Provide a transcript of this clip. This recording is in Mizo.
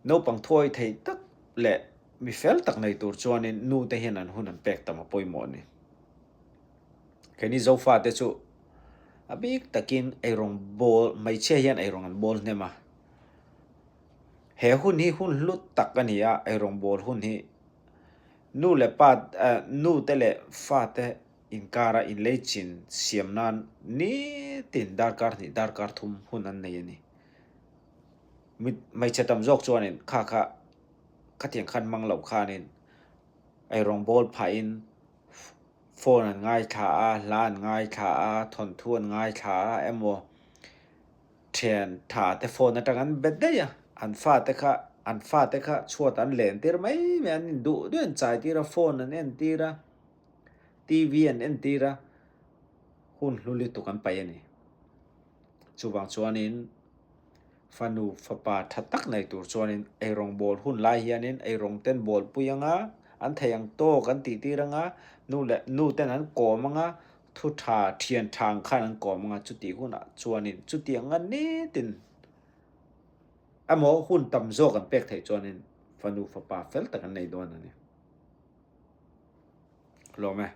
Naupang thuawi thei tak leh mi fel tak nei tur chuanin nu te hian an hun an pek tam a pawimawh a ni. Keini Zofate chu a bik takin eirawng bawl, hmeichhia hian eirawng an bawl hnem a. He hun hi hun hlu tak a ni a, eirawng bawl hun hi nu leh pa nu te leh fa te inkara inlei chin siam nan nitin darkar hnih darkar thum hun an nei a ni. Hmeichhe tam zawk chuanin kha kha khatiang khan hmang loh khanin eirawng bawl phahin phone an ngaithla a, hla an ngaithla a, thawnthu an ngaithla a emaw thian tha te phone atang an be daih a, an fate kha an fate kha chhuat an len tir mai mai a, an induh duh an chai tir a, phone an en tir a, T_V an en tir a, hun hlu lutuk an paih a ni. Chuvang chuanin fanu fapa tha tak nei tur chuanin eirawng bawl hun lai hianin eirawng ten bawl pui anga an thei ang tawk an tih tir anga nu leh nu ten an kawm anga thu tha thian tha ang khan an kawm anga chutih hunah chuanin chutiang a nitin emaw hun tam zawk an pek theih chuanin fanu fapa fel tak an nei dawn a ni. Lawm e.